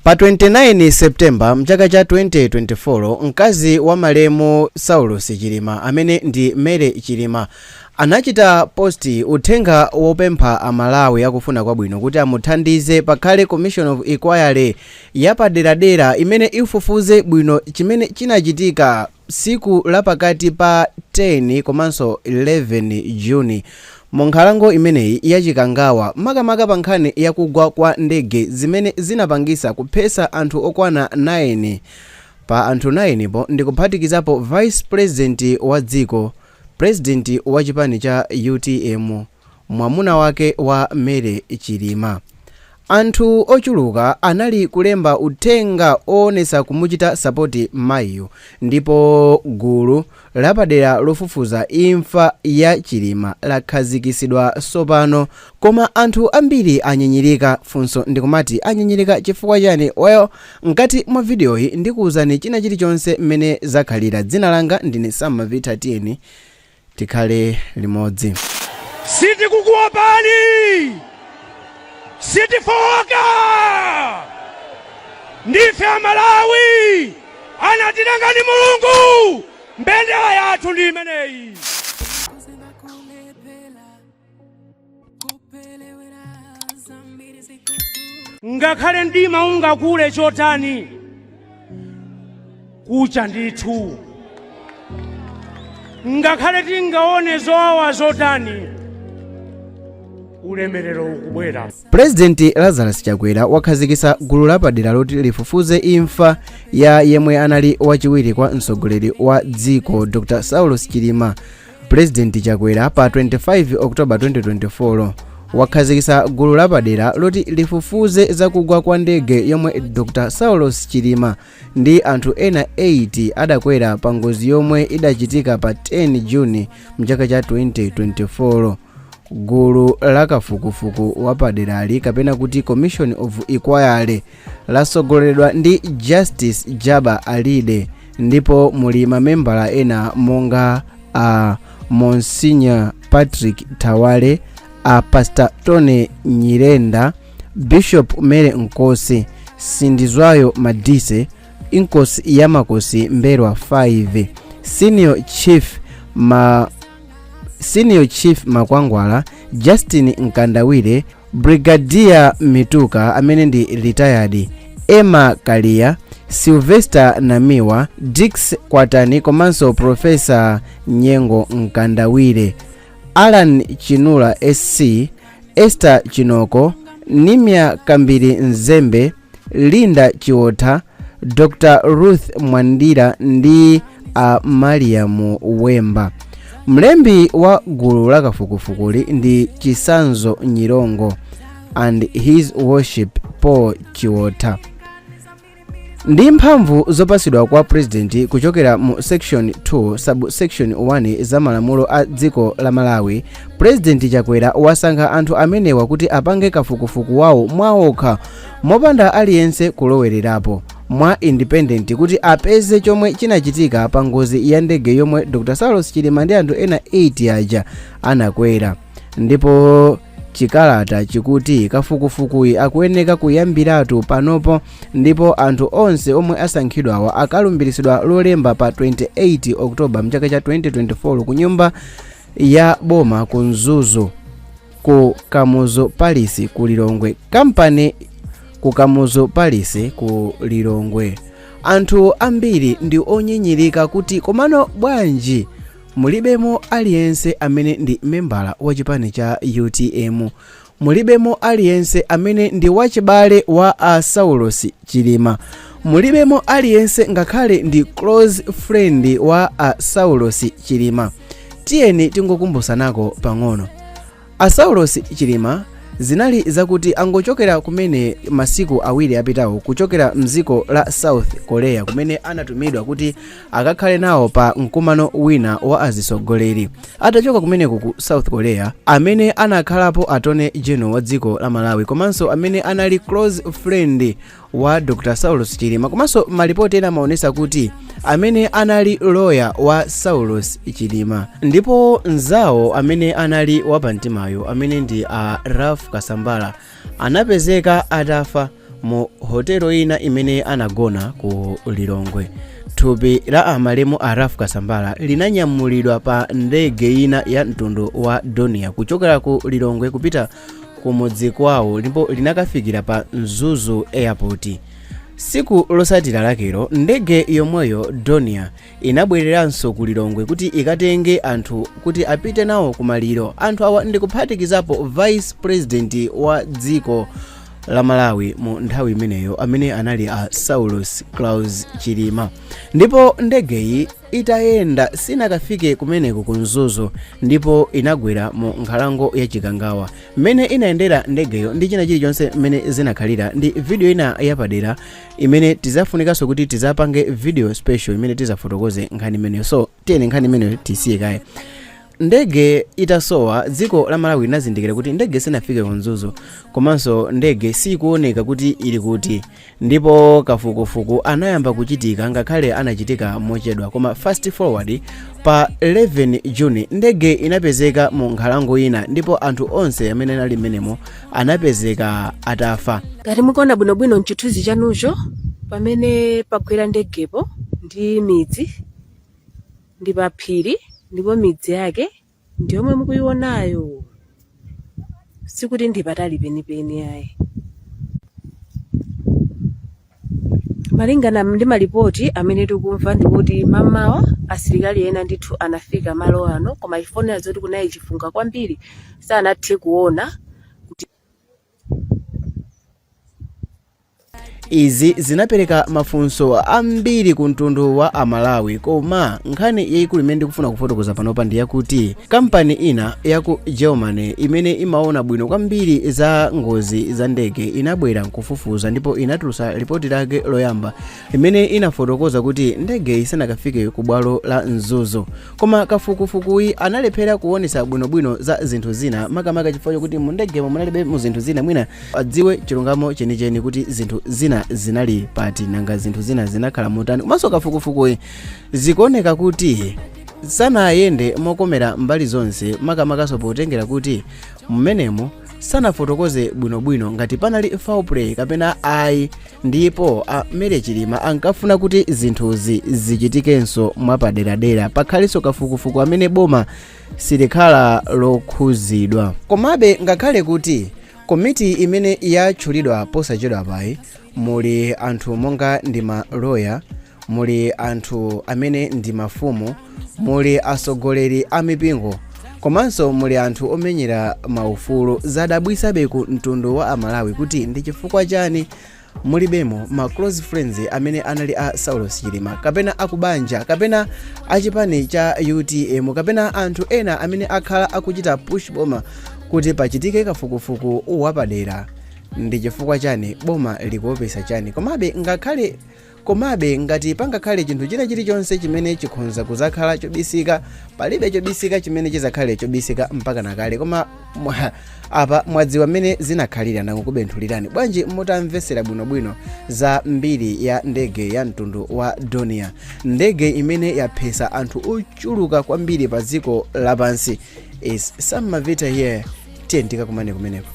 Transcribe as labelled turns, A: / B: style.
A: Pa 29 September mchaka cha 2024, mkazi wa malemu Saulos Chilima, amene ndi Mary Chilima, anachita post uthenga wopempha Amalawi akufuna kwabwino kuti amuthandize pakhale commission of inquiry yapaderadera imene ifufuze bwino chimene chinachitika tsiku lapakati pa 10 komanso 11 Juni mu nkhalango imeneyi yachikangawa, makamaka pa nkhani yakugwa kwa ndege zimene zinapangisa kuphesa anthu okwana 9. Pa anthu 9 po ndikuphatikizapo vice president wa dziko, president wa chipani cha UTM, mwamuna wake wa Mary Chilima. Anthu ochuluka anali kulemba uthenga oonesa kumuchita support mayiyo, ndipo gulu lapadera lofufuza imfa ya Chilima lakhazikisidwa tsopano. Koma anthu ambiri anyinyirika. Funso ndikumati, anyinyirika chifukwa chani? Well, mkati mwa videoyi ndikuwuzani china chilichonse mmene zakhalira. Dzina langa ndine Samavita, tiyeni tikhale limodzi.
B: Sitikukuopani, sitifoka, ndife Amalawi, anatilenga ndi Mulungu, mbendera yathu ndi imeneyi.
C: Kulepela, kupelewera, zambiri zikutu.
B: Ngakhale mdima ungakule chotani, kucha ndithu. Ngakhale tingaone zowawa zotani, ulemerero ukubwera.
A: Purezidenti Lazarus Chakwera wakhazikitsa gulu lapadera loti lifufuze imfa ya yemwe anali wachiwiri kwa mtsogoleri wa dziko, Dr Saulos Chilima. Purezidenti Chakwera pa 25 October 2024 wakhazikitsa gulu lapadera loti lifufuze zakugwa kwa ndege yomwe Dr Saulos Chilima ndi anthu ena 8 adakwera pa ngozi yomwe idachitika pa 10 Juni mchaka cha 2024. Gulu lakafukufuku wapaderali, kapena kuti commission of inquiry, lasogoleredwa ndi Justice Jabbar Alide, ndipo muli mamembala ena monga a Monsignor Patrick Thawale, a Pastor Tony Nyirenda, Bishop Mary Nkosi, Sindizwayo Madise, Inkosi ya Makosi Mbelwa 5, Senior Chief Makwangwala, Justin Mkandawire, Brigadier Mituka amene ndi retired, Emma Kalia, Sylvester Namiwa, Dix Kwatani komanso Professor Nyengo Mkandawire, Alan Chinula SC, Esther Chinoko, Nimia Kambiri Nzembe, Linda Chiotha, Dr Ruth Mwandira ndi a Mariam Wemba. Mlembi wa gulu la kafukufukuli ndi Chisanzo Nyirongo and His Worship Paul Chiotha. Ndi mphamvu zopasidwa kwa president kuchokera mu section 2 subsection 1 za malamulo a dziko la Malawi, President Chakwera wasankha anthu amenewa kuti apange kafukufuku wawo mwaokha, mopanda aliyense kulowererapo, mwa independent, kuti apeze chomwe chinachitika pa ngozi ya ndege yomwe Dr Saulos Chilima ndi anthu ena 8 aja anakwera. Ndipo chikalata chikuti kafukufukuyi akuyeneka kuyambiratu panopo, ndipo anthu onse omwe asankhidwawa akalumbiritsidwa Lolemba pa 28 October mchaka cha 2024 ku nyumba ya boma ku Mzuzu, ku Kamuzu Palace ku Lilongwe, kampani ku Kamuzu Palace ku Lilongwe. Anthu ambiri ndi onyinyirika kuti komano bwanji mulibemo aliyense amene ndi membala wa chipani cha UTM, mulibemo aliyense amene ndi wachibale wa a Saulos Chilima, mulibemo aliyense ngakhale ndi close friend wa a Saulos Chilima? Tiyeni tingokumbusanako pang'ono. A Saulos Chilima zinali zakuti angochokera kumene masiku 2 apitawo kuchokera mdziko la South Korea, kumene anatumidwa kuti akakhale nawo pa mkumano wina wa azisogoleri. Atachoka kumeneko ku South Korea, amene anakhalapo Attorney General wa dziko la Malawi komanso amene anali close friend wa Dr Saulos Chilima, komanso malipoti ena amaonesa kuti amene anali lawyer wa Saulos Chilima ndipo mzawo amene anali wapamtimayo, amene ndi a Ralph Kasambara, anapezeka atafa Mu hotelo ina imene anagona ku Lilongwe. Thupi la amalemu a Ralph Kasambara linanyamulidwa pa ndege ina ya mtundu wa Dornier kuchokera ku Lilongwe kupita kumudzi kwawo ndipo linakafikira pa Mzuzu Airport. Tsiku lotsatira lakelo, ndege yomweyo Dornier inabwereranso ku Lilongwe kuti ikatenge anthu kuti apite nawo kumaliro. Anthu awa ndikuphatikizapo Vice President wa dziko la Malawi mu nthawi imeneyo amene anali a Saulos Klaus Chilima. Ndipo ndegeyi itayenda sinakafike kumeneko ku Mzuzu ndipo inagwera mu nkhalango ya Chikangawa. Mmene inayendera ndegeyo ndi china chilichonse mmene zinakhalira ndi video ina yapadera imene tizafunikanso kuti tizapange video special imene tizafotokoze nkhani imeneyo. So tiyeni nkhani imeneyo tisiye kaye. Ndege itasowa, dziko la Malawi linazindikira kuti ndege sinafike ku Mzuzu komanso ndege sikuoneka kuti ili kuti, ndipo kafukufuku anayamba kuchitika ngakhale anachitika mochedwa. Koma fast forward, pa 11 June ndege inapezeka mu nkhalango ina ndipo anthu onse amene anali mmenemo anapezeka atafa.
D: Ngati mukuona bwinobwino mchithunzi chanucho, pamene pagwera ndegepo ndi midzi ndi pa phiri, ndipo midzi yake ndi yomwe mukuyionayo. Sikuti ndi patali penipeni ayi. Malingana ndi malipoti amene tikumva ndikuti mamawa asilikali ena ndithu anafika malo ano, koma chifukwa zoti kunali chifunga kwambiri sanathe kuona kuti
A: Izi zinapereka mafunso ambiri ku mtundu wa Amalawi, koma nkhani yayikulu imene ndikufuna kufotokoza panopa ndi yakuti kampani ina ya ku Germany imene imaona bwino kwambiri za ngozi za ndege inabwera nkufufuza ndipo inatulutsa lipoti lake loyamba imene inafotokoza kuti ndegeyi sinakafike ku bwalo la Mzuzu. Koma kafukufukuyi analephera kuonetsa bwinobwino za zinthu zina, makamaka chifukwa chokuti mu ndegemo munalibe mu zinthu zina, mwina adziwe chilungamo chenicheni kuti zinthu zina zinali pati, nanga zinthu zina zinakhala motani. Komanso kafukufukuyi zikuoneka kuti sanayende mokomera mbali zonse, makamakaso potengera kuti mmenemo sanafotokoze bwinobwino ngati panali foul play kapena ayi, ndipo a Mary Chilima ankafuna kuti zinthuzi zichitikenso mwapaderadera, pakhalenso kafukufuku amene boma silikhala lokhuzidwa. Komabe ngakhale kuti komiti imene yatchulidwa posachedwapayi muli anthu monga ndi maloya, muli anthu amene ndi mafumu, muli atsogoleri a mipingo komanso muli anthu omenyera maufulu, zadabwisabe ku mtundu wa Amalawi kuti ndi chifukwa chani mulibemo ma close friends amene anali a Saulos Chilima kapena akubanja kapena achipani cha UTM kapena anthu ena amene akhala akuchita push boma kuti pachitike kafukufuku wapadera. Ndi chifukwa chani boma likuopesa chani? Komabe ngakhale Komabe, ngati pangakhale chinthu china chilichonse chimene chikhonza kuzakhala chobisika, palibe chobisika chimene chizakhale chobisika mpaka nakale. Koma apa mwadziwa mmene zinakhalira, ndangokubenthulirani. Bwanji mutamvetsera bwinobwino za mbiri ya ndege ya mtundu wa Dornier, ndege imene yaphesa anthu ochuluka kwambiri pa dziko lapansi. Is Sam Mavita here, tiye tikakumane kumeneko.